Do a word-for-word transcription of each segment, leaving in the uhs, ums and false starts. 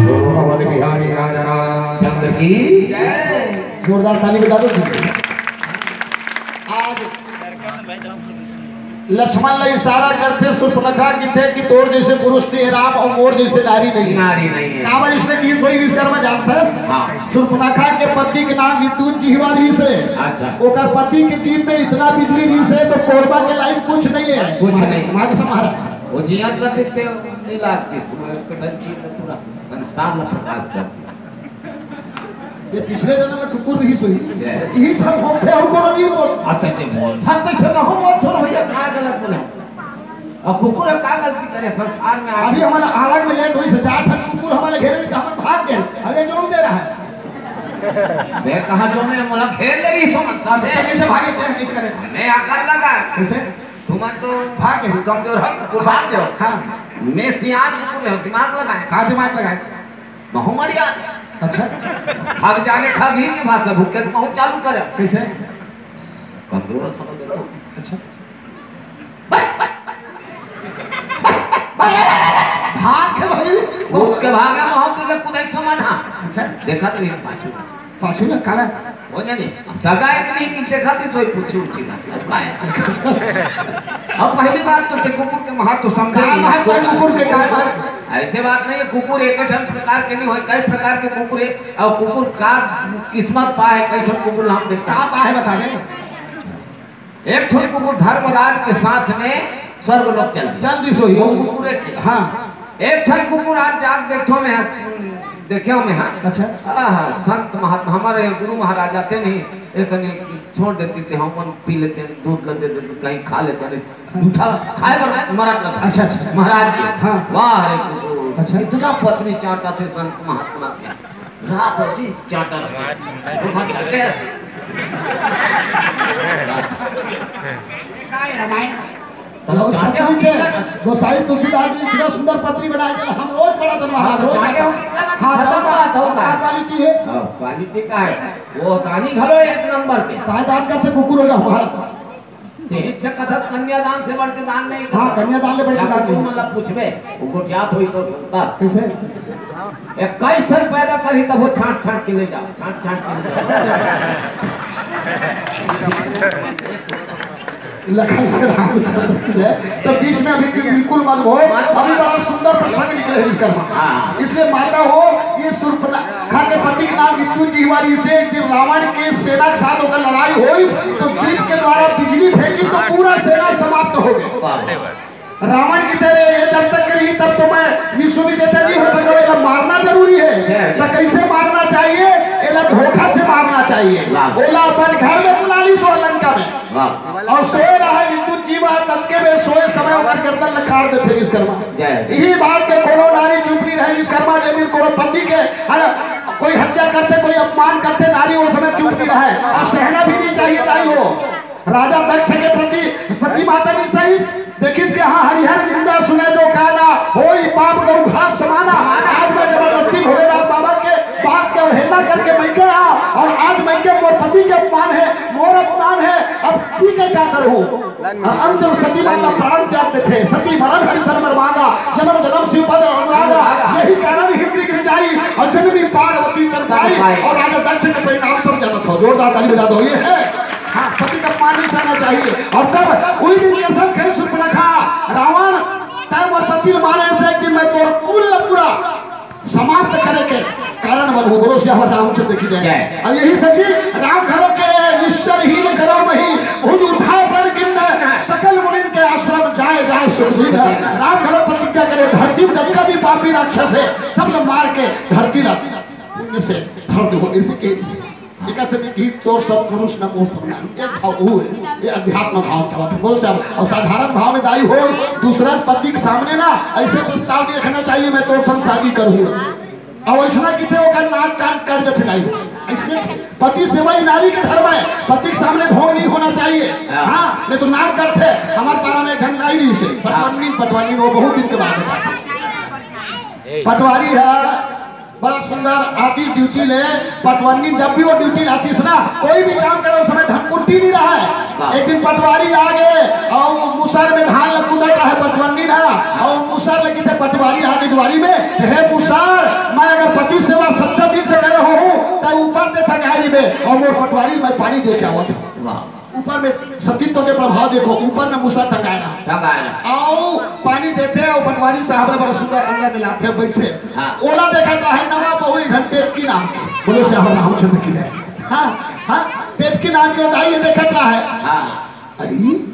बोलो भगवान बिहारी राजा रामचंद्र की। जोरदार ताली बजा दो। आज लक्ष्मण ला इशारा करथे, सुर्पनखा किथे कि तोर जइसे पुरुष नइ हे राम अउ मोर जइसे नारी नइ हे। नारी नइ हे। काबर इसने किहिस होही विश्वकर्मा जानथस? हाँ। सुर्पनखा के पति के नाम विद्युत जिह्वा रिहिस हे। अच्छा। ओकर पति के जीभ में इतना बिजली रिहिस हे, त कोरबा के लाइन कुछ नइ हे। कुछ नइ। माँ कसम महाराज। वो जियत रहितिस त नइ लागतिस, वो एक डंची में पूरा संसार ला प्रकाश कर दिस। ये पिछले जन्म में कुकुर रिहिस होही। ये। यही सब होथे, अउ कोनो नहीं बोल। आ, ते बोल। सब तो सब हो बोल, थोड़ा भैया, का गलत बोले? अब कुकुर ह का गलती करे संसार में आके? अभी हमन आरग में लेट होइस हे, चार ठन कुकुर हमन घेरे रहिस त हमन भाग गेन। अब ये जोम दे रहा है। मैं कहा जोम, मोला घेर ले रहिस हो, मतलब तो है। कैसे भागे थे, कैसे करे? मैं आकर लगा। कैसे? तुमन तो भाग गए। कमजोर हो, कुकुर भाग गए। हाँ। मैं सियान कुकुर हूँ, दिमाग लगाए। का दिमाग लगाए? महूँ मर जात। अच्छा। भाग जाने खा घी की भाषा, भूखे के महूँ चालू करे। कैसे? कमजोर समझ लो। अच्छा। भाग के भाई। भूख के भागे महूँ तुझे कुदाई समान हा। अच्छा। देखा तो ये पाछू। पाछू ना काला। हो जाने। सगाई के नहीं मिलते खातिर तो पूछी उठी ना। अब काय? अब पहली बात तो ते कुकुर के महत्व समझे का नहीं। महत्व है कुकुर के, का बात? ऐसे बात नहीं है, कुकुर एक ठन प्रकार के नहीं होय, कई प्रकार के कुकुर है। अउ कुकुर का किस्मत पाए, कई ठन कुकुर हम देखते का हैं। पाए बता दे। एक ठन कुकुर धर्मराज के साथ में स्वर्ग लोक चल दिस। चल दिस होही। वो कुकुर एक ठन। हाँ। एक ठन कुकुर आज जाग देखो में है, देखे में है। अच्छा। हाँ, हाँ, संत महात्मा हमारे गुरु महाराज आते नहीं, एक नहीं छोड़ देती थे, हम पी लेते हैं, दूध कर देते थे, कहीं खा लेते नहीं। जूठा खाए बर मरत रहता। अच्छा, अच्छा। महाराज के। हाँ। वाह रे कुकुर, अच्छा। इतना पत्नी चाटत हे संत महात्मा के, रात दिन चाटत हे। वो मत चाटे। काय रामायण? तो चाटे हो गोसाई तुलसीदास जी इतना सुंदर पत्री बनाए थे, हम रोज पढ़त हन महाराज, रोज चाटे हो। हाँ, खत्म बात हो का? क्वालिटी है। हाँ, क्वालिटी का है। वो दानी घलो एक नंबर के। काय दान करते कुकुर हो गया हमारा। तेज कथक कन्यादान से बढ़ के दान नहीं। हाँ, कन्यादान ले बढ़ के दान नहीं। मतलब पूछबे, वो गोठियात होई तो बोलता। कैसे? इक्कीस ठन पैदा करी तब वो छांट छांट के ले जाओ, छांट छांट के ले जाओ। लखन से रामचंद्र की जय। तो बीच में अभी भी बिल्कुल मत हो, अभी बड़ा सुंदर प्रसंग निकले हैं इसका। हाँ। इसलिए माता हो, ये शूर्पणखा के पति के नाम विद्युत जिह्वारी से एक दिन रावण के सेना के साथ होकर लड़ाई हुई, तो जीभ के द्वारा बिजली फेंकी तो पूरा सेना समाप्त हो गया। वाह। रावण की तरह ये जब तक रही तब तो मैं विश्व विजेता नहीं हो सकता, एला मारना जरूरी है। तो कैसे मारना चाहिए? एला धोखा से मारना चाहिए। वाह। ओला अपन घर में बुला ली सो लंका में। वाह। और सोए रहा विद्युत जीवा, तब के में सोए समय ओकर गर्दन ला काट देथे विश्वकर्मा। जय। यही बात के कोनो नारी चुप नहीं रहे विश्वकर्मा, जे दिन कोनो पति के, है ना, कोई हत्या करते, कोई अपमान करते, नारी उस समय चुप नहीं रहे और सहना भी नहीं चाहिए। ताई हो, राजा दक्ष के प्रति सती माता भी सही, देखिस के हाँ, हरिहर निंदा सुने जो काना, होई पाप गौ घास समाना। आज मैं जबरदस्ती भोलेनाथ बाबा के बात के अवहेलना करके मैं के आ, और आज मैं के मोर पति के अपमान है, मोर अपमान है, अब ठीक है, क्या करूँ? और अंत में सती माता प्राण त्याग देथे, सती मरण हरि सर मर मांगा, जन्म जन्म शिव पद अनुरागा, यही कारण हिमरी गिर जाई, और जन्मी पार्वती तन पाई, और राजा दक्ष के परिणाम सब जानत हो। जोरदार ताली बजा दो, ये है। हाँ, पति का अपमान नहीं सहना चाहिए। और तब उही दिन के सब कहे शूर्पणखा, रावण, तय मोर पति ल मारे से एक दिन मैं तोर कुल ल पूरा समाप्त करे के कारण बनहूँ। बोलो सियावर रामचंद्र की जय। जय। अब यही सती राम घरो के निश्चर हीन करो मही, भुज उठा पर गिन सकल मुनिन के आश्रम जाए जाए सुख दिन। राम घरो प्रतिज्ञा करे, धरती में जतका भी पापी राक्षस है, सब लोग मार के धरती ला पुण्य से भर दो। इसी के एकर से भी गीत तोर सब पुरुष न मोर सब नारी। ये भाव वो है, ये अध्यात्म भाव का बात है। बोल से अब, और साधारण भाव में दाई हो, दूसरा पति के सामने ना ऐसे प्रस्ताव नहीं रखना चाहिए, "मैं तोर संग शादी करूँ।" और ऐसा किते ओकर नाक कान काट देथे दाई हो। ऐसे पति सेवा ही नारी के धर्म है, पति के सामने ढोंग नहीं होना चाहिए। हाँ। हाँ, नहीं तो नाक काटथे। हमारे पारा में एक घंटाई रही से, पटवानी, पटवानी वो बहुत दिन के बाद है। पटवारी है, बड़ा सुंदर आती ड्यूटी ले। पटवानी जब भी वो ड्यूटी लातीस ना, कोई भी काम करे, उस समय धनकुट्टी नहीं रहा है। हाँ। एक दिन पटवारी आ गए और मुसर में धान ल कूदत रहे पटवानी ना, और मुसर लगी थे पटवारी आगे दुआरी में, "हे मुसर, मैं अगर पति सेवा सच्चा दिल से करे हो हूँ, तो ऊपर दे टंगारी में, और मोर पटवारी मैं पानी दे के आवत हूँ।" वाह। ऊपर में सतीत्व के प्रभाव देखो, ऊपर में मुसर टंगाए रहा। टंगाए रहा। आओ, पानी देथे, अउ पटवारी साहब ला बड़ा सुंदर अंदर मिलाथे, बैठे। हाँ। ओला देखत रहे, नवा बहू एक घंटे की नाम। बोलो, श्याम रामचंद्र की जय। हाँ, हाँ, देवकी नाम के दाई देखत रहे। हाँ। अई,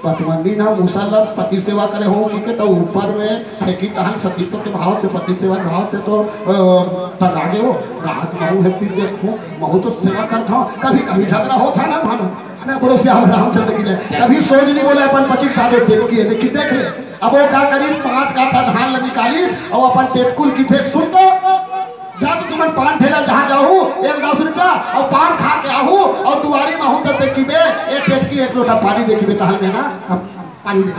पटवानी ना मुसर ला पति सेवा करे हो, कि के तो ऊपर में फेंकी तहन सतीत्व के भाव से, पति सेवा के भाव से तो, अ, टंगा गए हो। राहत महू है, फिर देखो, महू तो सेवा करता हूँ, कभी, कभी झगड़ा होता ना भानु। अरे बोलो श्याम रामचंद्र की जय। कभी सोच नहीं बोला अपन पति के साथ देख किए, देखी देख ले। अब वो का करी, पाँच काठा धान ल निकाली और अपन टेटकुल की थे, "सुन तो, जा तो तुमन पान ठेला जहाँ जाहू, एक दस रुपया और पान खा के आहू और दुआरी में आहू तो देखी बे, एक टेटकी एक लोटा पानी देखी बे, तहल में ना, अब पानी दे।"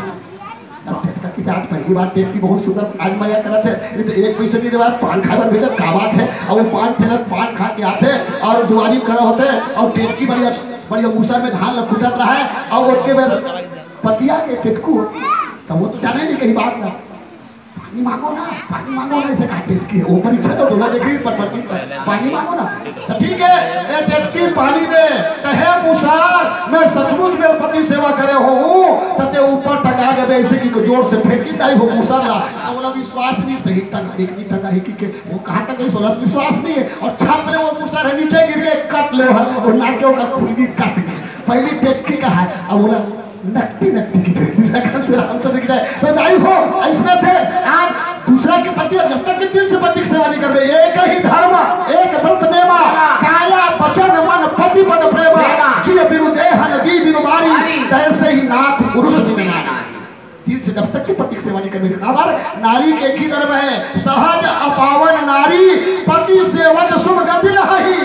अब टेटका की जात पहली बार टेटकी बहुत सुंदर आज मया करत है, ये तो एक पैसे नहीं देवा, पान खाए बर भेजत, का बात है? अब वो पान ठेला पान खा के आते और दुआरी में खड़ा होते और टेटकी बढ़िया बढ़िया मुसर में धान ल कुटत रहा है और ओके बेर पतिया के टेटकू, तो वो तो जाने नहीं कहीं बात ना, "पानी मांगो ना, पानी मांगो ना," ऐसे कहा टेटकी है, वो परीक्षा तो बोला देखिए, पर, पर, पर, "पानी मांगो ना।" तो ठीक है, ए टेटकी पानी दे, तो हे मुसर, मैं सचमुच में पति सेवा करे हो हूँ, तो ते ऊपर टंगा देबे ऐसे कि जोर से फेंकी दाई हो मुसर ला, तो बोला विश्वास नहीं सही टंगा, एक नहीं टंगा है कि के, वो कहाँ टंगा, इस औरत विश्वास नहीं है, और छाप में वो मुसर है नीचे गिर गए, कट ले है, और नाके का खुलगी कट गई। पहली टेटकी का है, अब बोला नकटी नकटी की टेटकी, लखन से रामचंद्र की जय। तो दाई हो, ऐसा थे, आप दूसरा के पति, जब तक के दिल से पति की सेवा नहीं करबे, एक ही धर्म, एक व्रत मेवा, काया, वचन, मन, पति पद प्रेमा, जिय बिनु देह नदी बिनु बारी, तैसे ही नाथ पुरुष बिनु नारी। दिल से जब तक के पति सेवा नहीं करबे। काबर? नारी के एक ही धर्म है, सहज अपावन नारी, पति सेवत शुभ गति लहही,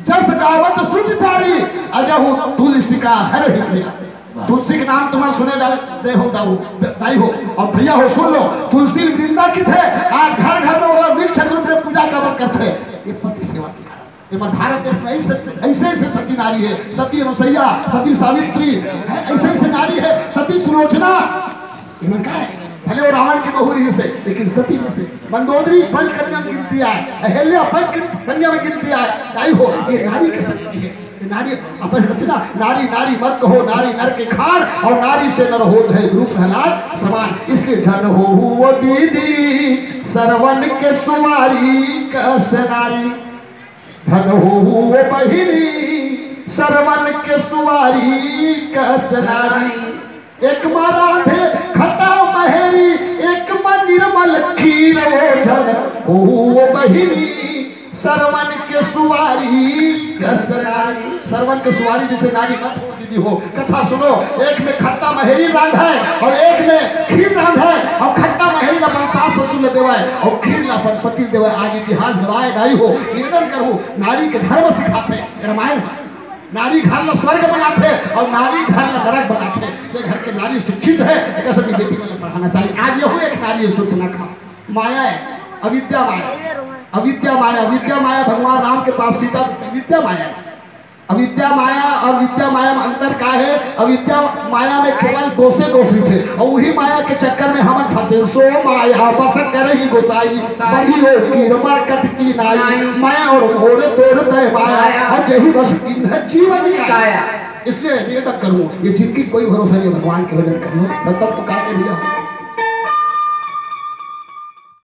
जस गावत श्रुति चारी, अजहु तुलसी का हरहि प्रिया। तुलसी के नाम तुमन सुने जा-, दे हो दाऊ, दाई हो, अउ भइया हो, सुन लो, तुलसी वृंदा किथे, आज घर घर में ओला वृक्ष के रूप में पूजा काबर करथे, ये पति सेवा के कारण। एमन भारत देश में ऐसे, ऐसे, ऐसे सती नारी है, सती अनुसैया, सती सावित्री, है, ऐसे, ऐसे नारी है, सती सुलोचना। एमन का है? भले वो रावण के बहू रहिसे, लेकिन सती रहिसे। मंदोदरी पंच कन्या में गिनती आय, अहल्या पंच कन्या में गिनती आय। दाई हो, ये नारी के शक्ति है। ये नारी अपन रचना, नारी नारी मत कहो, नारी नर के खान, और नारी से नर होत है गुरु प्रहलाद समान। इसलिए धन होहु वो दीदी सरवन के सुवारी कस नारी, धन होहु वो बहिनी सरवन के सुवारी कस नारी। एक मा रांधे खट्टा महेरी, एक मा निर्मल खीर, वो धन होहु वो बहिनी सरवन के सुवारी कस नारी। सरवन के सुवारी जैसे नारी मत हो दीदी हो। कथा सुनो, एक में खट्टा महेरी रांधय और एक में खीर रांधय, और खट्टा महेरी ला अपन सास ससुर ला देवय और खीर ला अपन पति ला देवय। आज इतिहास गवाय दाई हो। निवेदन करूं, नारी के धर्म सिखाथे रामायण ह। नारी घर ला स्वर्ग बनाथे और नारी घर ला नरक बनाथे। जे घर के नारी शिक्षित है, एकर सबके बेटी मन ला पढ़ाना चाहिए। आज यहू एक नारी है, सूर्पनखा। माया है, अविद्या माया। अविद्या माया, विद्या माया भगवान राम के पास सीता विद्या माया है। अविद्या माया और विद्या माया में अंतर का है? अविद्या माया में केवल दोषे दोष रहिथे, और वही माया के चक्कर में हमन फंसे। सो माया बस करही गोसाई, बड़ी हो कीर मरकत की नाई। मैं और मोर तोर तय माया, और जही बस कीन्ह जीवन काया। इसलिए निवेदन करूं, ये जिंदगी कोई भरोसा नहीं, भगवान के भजन कर लो, तब तक तो काके भैया।